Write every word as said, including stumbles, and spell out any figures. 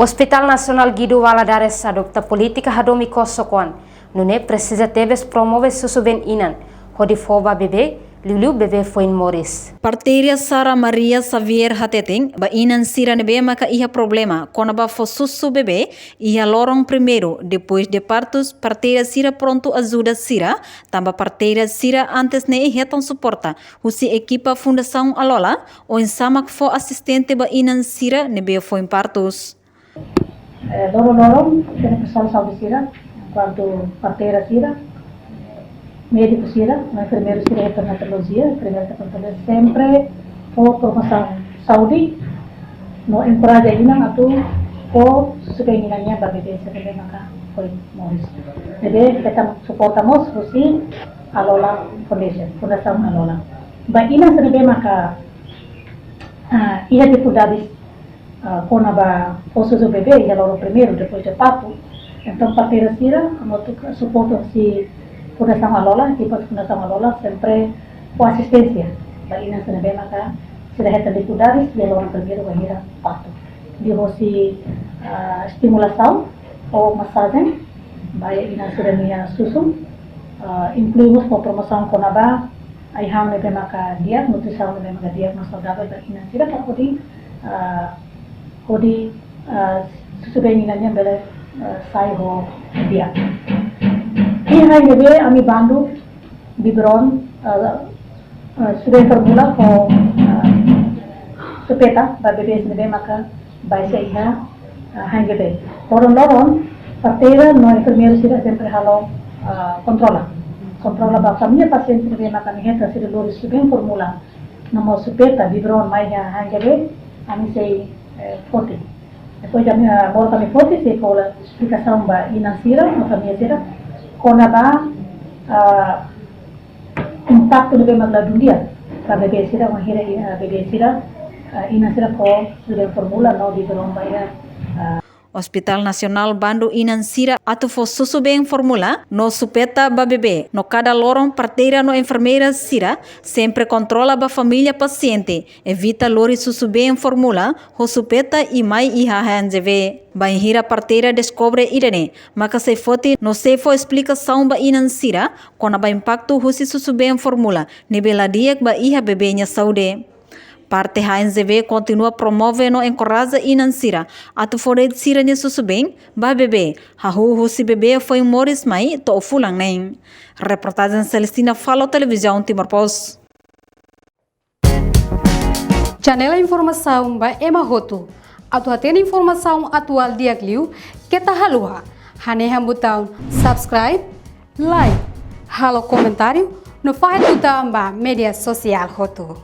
Hospital Nasionál Guido Valadares adopta polítika hadomi kosok-oan, nune'e presiza tebes promove susubeen inan, hodi fó ba bebé, liuliu bebé foin moris. Parteira Sara Maria Xavier hateten, ba inan sira ne'ebé maka iha problema kona-ba fó susu bebé iha loron primeiru, depois de partus, parteira sira prontu ajuda sira, tanba parteira sira antes ne'e hetan suporta husi ekipa Fundasaun Alola, oinsá mak fó asistente ba inan sira ne'ebé foin partus. Eh, loron-loron, ita-nia pesoál saúde sira, enkuantu parteira sira, médiku sira, no enfermeiru sira iha neonatolojia, enfermeira iha neonatolojia, sempre fó promosaun saúde, no enkoraja inan atu fó susubeen inan nian ba bebé sira ne'ebé maka foin moris. Ne'ebé hetan suporta mós husi Alola Foundation, Fundasaun Alola. Ba inan sira ne'ebé maka, ah, iha difikuldades, ah, kona-ba fó susu bebé iha loron primeiru, depois de partu. Entaun, parteira sira, hamutuk ho suporta husi Fundasaun Alola, ekipa Fundasaun Alola sempre fó asisténsia ba inan sira ne'ebé maka sira hetan difikuldades iha loron primeiru bainhira partu. Liuhosi, ah, estimulasaun ou masajen ba inan sira-nia susun, ah, inklui mós fó promosaun kona-ba ai-han ne'ebé maka di'ak, nutrisaun ne'ebé maka di'ak no saudavel ba inan sira para hodi, ah, hodi, ah, susubeen inan nian bele, ah, sai ho di'ak. Iha HNGV ami bandu biberon, ah, ah, susubeen formula ho, ah, supeta ba bebé sira ne'ebé maka baixa iha, ah, HNGV. Loron-loron, parteira no enfermeiru sira sempre halo, ah, kontrola. Kontrola ba família pasiente ne'ebé maka ami hetan sira lori susubeen formula no mós supeta biberon mai iha HNGV, ami sei, eh, foti. Depois ami, ah, molok ami foti, sei fó esplikasaun ba inan sira no família sira kona-ba, ah, impaktu ne'ebé mak ladún di'ak ba bebé sira, wainhira, eh, bebé sira, eh, inan sira fó susubeen formula no biberon ba iha, eh. Hospital Nasionál bandu inan sira atu fó susubeen formula no supeta ba bebé. No kada loron parteira no enfermeira sira sempre kontrola ba família pasiente, evita lori susubeen formula ho supeta i mai iha HNGV. Bainhira parteira deskobre ida-ne'e, maka sei foti no sei fó esplikasaun ba inan sira kona-ba impaktu husi susubeen formula ne'ebé la di'ak ba iha bebé nia saúde. Parte HNGV kontinua promove no enkoraja inan sira atu fó de'it sira-nia susubeen ba bebé, hahú husi bebé foin moris mai to'o fulan neen. Reportajen Celestina Falo, Televizaun Timor Post. Janela informasaun ba ema hotu. Atu hatene informasaun atuál di'ak liu, keta haluha hanehan butaun subscribe, like, halo komentáriu, no fahe tutan ba média sosiál hotu.